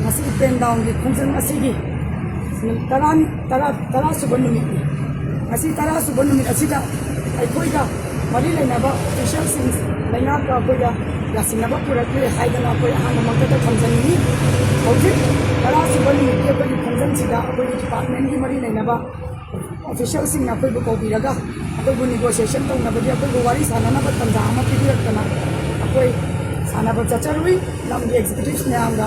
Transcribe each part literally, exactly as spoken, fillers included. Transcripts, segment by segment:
ꯑꯁꯤꯒꯤ ꯄꯦꯟ ꯗꯥꯎꯟꯒꯤ ꯈꯣꯡꯖꯪ ꯑꯁꯤꯒꯤ ꯇꯔꯥꯅꯤ, ꯇꯔꯥ, ꯇꯔꯥ ꯁꯨꯕ ꯅꯨꯃꯤꯠꯅꯤ꯫ ꯉꯁꯤ ꯇꯔꯥ ꯁꯨꯕ ꯅꯨꯃꯤꯠ ꯑꯁꯤꯗ ꯑꯩꯈꯣꯏꯒ ꯃꯔꯤ ꯂꯩꯅꯕ ꯑꯣꯐꯤꯁꯤꯌꯦꯜꯁꯤꯡ ꯂꯩꯉꯥꯛꯀ ꯑꯩꯈꯣꯏꯗ ꯌꯥꯁꯤꯟꯅꯕ ꯄꯨꯔꯛꯂꯦ ꯍꯥꯏꯗꯅ ꯑꯩꯈꯣꯏ ꯑꯍꯥꯟꯕꯃꯛꯇꯗ ꯊꯝꯖꯅꯤꯡꯏ꯫ ꯍꯧꯖꯤꯛ ꯇꯔꯥ ꯁꯨꯕ ꯅꯨꯃꯤꯠꯀꯤ ꯑꯩꯈꯣꯏꯒꯤ ꯈꯣꯡꯖꯪꯁꯤꯗ ꯑꯩꯈꯣꯏꯒꯤ ꯗꯤꯄꯥꯔꯠꯃꯦꯟꯒꯤ ꯃꯔꯤ ꯂꯩꯅꯕ ꯑꯣꯐꯤꯁꯤꯌꯦꯜꯁꯤꯡꯅ ꯑꯩꯈꯣꯏꯕꯨ ꯀꯧꯕꯤꯔꯒ ꯑꯩꯈꯣꯏꯕꯨ ꯅꯦꯒꯣꯁꯤꯌꯦꯁꯟ ꯇꯧꯅꯕꯒꯤ, ꯑꯩꯈꯣꯏꯕꯨ ꯋꯥꯔꯤ ꯁꯥꯟꯅꯅꯕ ꯇꯥꯟꯖꯥ ꯑꯃ ꯄꯤꯕꯤꯔꯛꯇꯅ ꯑꯩꯈꯣꯏ ꯁꯥꯟꯅꯕ ꯆꯠꯆꯔꯨꯏ꯫ ꯂꯝꯒꯤ ꯑꯦꯛꯖꯤꯀ꯭ꯌꯨꯇꯤꯚꯁ ꯃꯌꯥꯝꯒ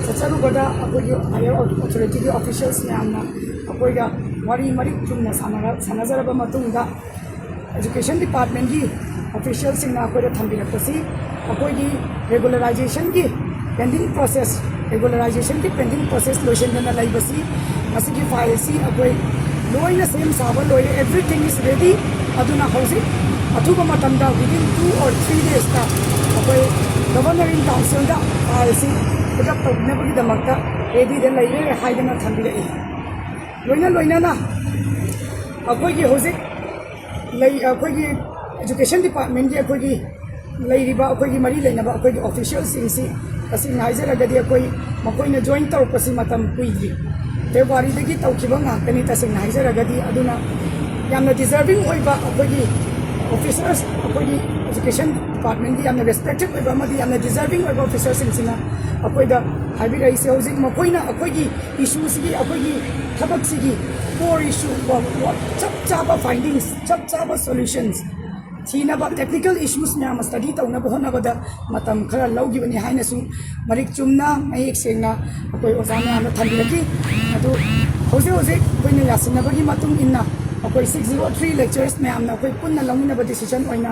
ꯆꯠꯆꯔꯨꯕꯗ ꯑꯩꯈꯣꯏꯒꯤ ꯍꯥꯌꯔ ꯑꯣꯊꯣꯔꯤꯇꯤꯒꯤ ꯑꯣꯐꯤꯁꯤꯌꯦꯜꯁ ꯃꯌꯥꯝꯅ ꯑꯩꯈꯣꯏꯒ ꯋꯥꯔꯤ ꯃꯔꯤꯛ ꯆꯨꯝꯅ ꯁꯥꯟꯅꯔ-, ꯁꯥꯟꯅꯖꯔꯕ ꯃꯇꯨꯡꯗ, ꯑꯦꯖꯨꯀꯦꯁꯟ ꯗꯤꯄꯥꯔꯠꯃꯦꯟꯒꯤ ꯑꯣꯐꯤꯁꯤꯌꯦꯜꯁꯤꯡꯅ ꯑꯩꯈꯣꯏꯗ ꯊꯝꯕꯤꯔꯛꯄꯁꯤ, ꯑꯩꯈꯣꯏꯒꯤ ꯔꯦꯒꯨꯂꯔꯥꯏꯖꯦꯁꯟꯒꯤ ꯄꯦꯟꯗꯤꯡ ꯄ꯭ꯔꯣꯁꯦꯁ, ꯔꯦꯒꯨꯂꯔꯥꯏꯖꯦꯁꯟꯒꯤ ꯄꯦꯟꯗꯤꯡ ꯄ꯭ꯔꯣꯁꯦꯁ ꯂꯣꯏꯁꯤꯟꯗꯅ ꯂꯩꯕꯁꯤ, ꯃꯁꯤꯒꯤ ꯐꯥꯏꯜꯁꯤ ꯑꯩꯈꯣꯏ ꯂꯣꯏꯅ ꯁꯦꯝ ꯁꯥꯕ ꯂꯣꯏꯔꯦ, everything is ready꯫ ꯑꯗꯨꯅ ꯍꯧꯖꯤꯛ ꯑꯊꯨꯕ ꯃꯇꯝꯗ, within two or three daysꯇ ꯑꯩꯈꯣꯏ ꯒꯚꯔꯅꯔ ꯏꯟ ꯀꯥꯎꯟꯁꯤꯜꯗ ꯐꯥꯏꯜꯁꯤ ꯄꯤꯛꯑꯞ ꯇꯧꯅꯕꯒꯤꯗꯃꯛꯇ ꯔꯦꯗꯤꯗ ꯂꯩꯔꯦ ꯍꯥꯏꯗꯅ ꯊꯝꯕꯤꯔꯛꯏ꯫ ꯂꯣꯏꯅ ꯂꯣꯏꯅꯅ ꯑꯩꯈꯣꯏꯒꯤ ꯍꯧꯖꯤꯛ ꯂꯩ, ꯑꯩꯈꯣꯏꯒꯤ ꯑꯦꯖꯨꯀꯦꯁꯟ ꯗꯤꯄꯥꯔꯠꯃꯦꯟꯒꯤ ꯑꯩꯈꯣꯏꯒꯤ ꯂꯩꯔꯤꯕ ꯑꯩꯈꯣꯏꯒꯤ ꯃꯔꯤ ꯂꯩꯅꯕ ꯑꯩꯈꯣꯏꯒꯤ ꯑꯣꯐꯤꯁꯤꯌꯦꯜꯁꯤꯡꯁꯤ, ꯇꯁꯦꯡꯅ ꯍꯥꯏꯖꯔꯒꯗꯤ, ꯑꯩꯈꯣꯏ ꯃꯈꯣꯏꯅ ꯖꯣꯏꯟ ꯇꯧꯔꯛꯄꯁꯤ ꯃꯇꯝ ꯀꯨꯏꯗ꯭ꯔꯤ, ꯐꯦꯕ꯭ꯋꯥꯔꯤꯗꯒꯤ ꯇꯧꯈꯤꯕ ꯉꯥꯛꯇꯅꯤ꯫ ꯇꯁꯦꯡꯅ ꯍꯥꯏꯖꯔꯒꯗꯤ, ꯑꯗꯨꯅ ꯌꯥꯝꯅ ꯗꯤꯖꯔꯚꯤꯡ ꯑꯣꯏꯕ ꯑꯩꯈꯣꯏꯒꯤ ꯑꯣꯐꯤꯁꯔꯁ, ꯑꯩꯈꯣꯏꯒꯤ ꯑꯦꯖꯨꯀꯦꯁꯟ ꯗꯤꯄꯥꯔꯠꯃꯦꯟꯒꯤ ꯌꯥꯝꯅ ꯔꯦꯁꯄꯦꯛꯇꯦꯠ ꯑꯣꯏꯕ ꯑꯃꯗꯤ ꯌꯥꯝꯅ ꯗꯤꯖꯔꯚꯤꯡ ꯑꯣꯏꯕ ꯑꯣꯐꯤꯁꯔꯁꯤꯡꯁꯤꯅ ꯑꯩꯈꯣꯏꯗ ꯍꯥꯏꯕꯤꯔꯛꯏꯁꯦ꯫ ꯍꯧꯖꯤꯛ ꯃꯈꯣꯏꯅ ꯑꯩꯈꯣꯏꯒꯤ ꯏꯁꯨꯁꯤꯒꯤ, ꯑꯩꯈꯣꯏꯒꯤ ꯊꯕꯛꯁꯤꯒꯤ core issue, ꯆꯞ ꯆꯥꯕ findings, ꯆꯞ ꯆꯥꯕ solutions ꯊꯤꯅꯕ, technical issues ꯃꯌꯥꯝ ꯑꯃ study ꯇꯧꯅꯕ ꯍꯣꯠꯅꯕꯗ ꯃꯇꯝ ꯈꯔ ꯂꯧꯈꯤꯕꯅꯤ ꯍꯥꯏꯅꯁꯨ ꯃꯔꯤꯛ ꯆꯨꯝꯅ, ꯃꯌꯦꯛ ꯁꯦꯡꯅ ꯑꯩꯈꯣꯏ ꯑꯣꯖꯥ ꯃꯌꯥꯝꯅ ꯊꯝꯕꯤꯔꯛꯈꯤ꯫ ꯑꯗꯨ ꯍꯧꯖꯤꯛ ꯍꯧꯖꯤꯛ ꯑꯩꯈꯣꯏꯅ ꯌꯥꯁꯤꯟꯅꯕꯒꯤ ꯃꯇꯨꯡ ꯏꯟꯅ ꯑꯩꯈꯣꯏ six zero three lecturers ꯃꯌꯥꯝꯅ ꯑꯩꯈꯣꯏ ꯄꯨꯟꯅ ꯂꯧꯃꯤꯟꯅꯕ decision ꯑꯣꯏꯅ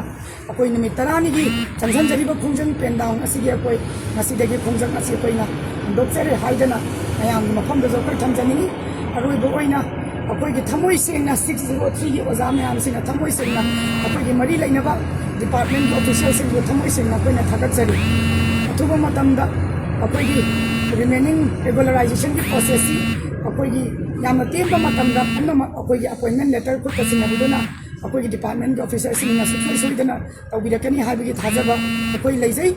ꯑꯩꯈꯣꯏ ꯅꯨꯃꯤꯠ ꯇꯔꯥꯅꯤꯒꯤ ꯆꯪꯁꯤꯟꯖꯔꯤꯕ ꯈꯣꯡꯖꯪ ꯄꯦꯟ ꯗꯥꯎꯟ ꯑꯁꯤꯒꯤ ꯑꯩꯈꯣꯏ ꯉꯁꯤꯗꯒꯤ ꯈꯣꯡꯖꯪ ꯑꯁꯤ ꯑꯩꯈꯣꯏꯅ ꯍꯟꯗꯣꯛꯆꯔꯦ ꯍꯥꯏꯗꯅ ꯃꯌꯥꯝꯒꯤ ꯃꯐꯝꯗꯁꯨ ꯑꯩꯈꯣꯏ ꯊꯝꯖꯅꯤꯡꯏ꯫ ꯑꯔꯣꯏꯕ ꯑꯣꯏꯅ ꯑꯩꯈꯣꯏꯒꯤ ꯊꯃꯣꯏ ꯁꯦꯡꯅ six zero threeꯒꯤ ꯑꯣꯖꯥ ꯃꯌꯥꯝꯁꯤꯡꯅ ꯊꯃꯣꯏ ꯁꯦꯡꯅ ꯑꯩꯈꯣꯏꯒꯤ ꯃꯔꯤ ꯂꯩꯅꯕ department officialꯁꯤꯡꯕꯨ ꯊꯃꯣꯏ ꯁꯦꯡꯅ ꯑꯩꯈꯣꯏꯅ ꯊꯥꯒꯠꯆꯔꯤ꯫ ꯑꯊꯨꯕ ꯃꯇꯝꯗ ꯑꯩꯈꯣꯏꯒꯤ remaining regularization processꯁꯤ ꯑꯩꯈꯣꯏꯒꯤ ꯌꯥꯝꯅ ꯇꯦꯟꯕ ꯃꯇꯝꯗ ꯄꯨꯝꯅꯃꯛ ꯑꯩꯈꯣꯏꯒꯤ appointment letter ꯈꯨꯠꯇ ꯁꯤꯟꯅꯕꯤꯗꯨꯅ ꯑꯩꯈꯣꯏꯒꯤ departmentꯀꯤ officerꯁꯤꯡꯅ ꯁꯨꯡꯁꯣꯏ ꯁꯣꯏꯗꯅ ꯇꯧꯕꯤꯔꯛꯀꯅꯤ ꯍꯥꯏꯕꯒꯤ ꯊꯥꯖꯕ ꯑꯩꯈꯣꯏ ꯂꯩꯖꯩ꯫